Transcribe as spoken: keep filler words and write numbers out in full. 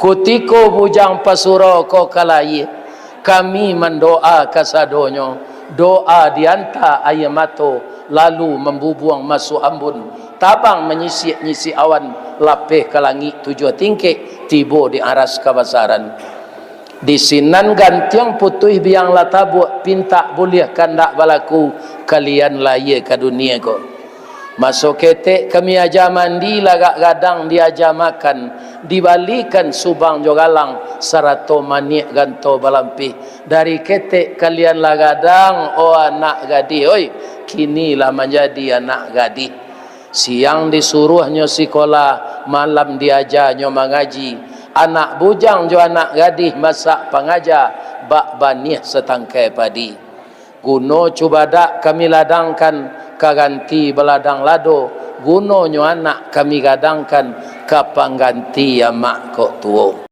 Kutiko bujang pasuro ko ka layie, kami mandoa kasadonyo, doa dianta aia mato, lalu mambubuang masuak ambun, tabang manyisik-nyisik awan, lapeh ka langik tujuah tingkek, tibo di aras kabasaran. Di sinan gantiang putuih biang lah tabuak, pintak buliah kandak balaku, kalian layie ka dunie ko. Maso ketek kami aja mandi, lagak gadang diaja makan, dibalikan subang jo galang, sarato maniak ganto balampih. Dari ketek kalian lah gadang, oh anak gadih, oi, kini lah manjadi anak gadih. Siang disuruahnyo sikola, malam diajanyo mangaji. Anak bujang jo anak gadih masak pangaja, bak baniah satangkai padi. Guno cubadak kami ladangkan, ka ganti baladang lado, gunonyo anak kami gadangkan, ka pangganti amak kok tuo.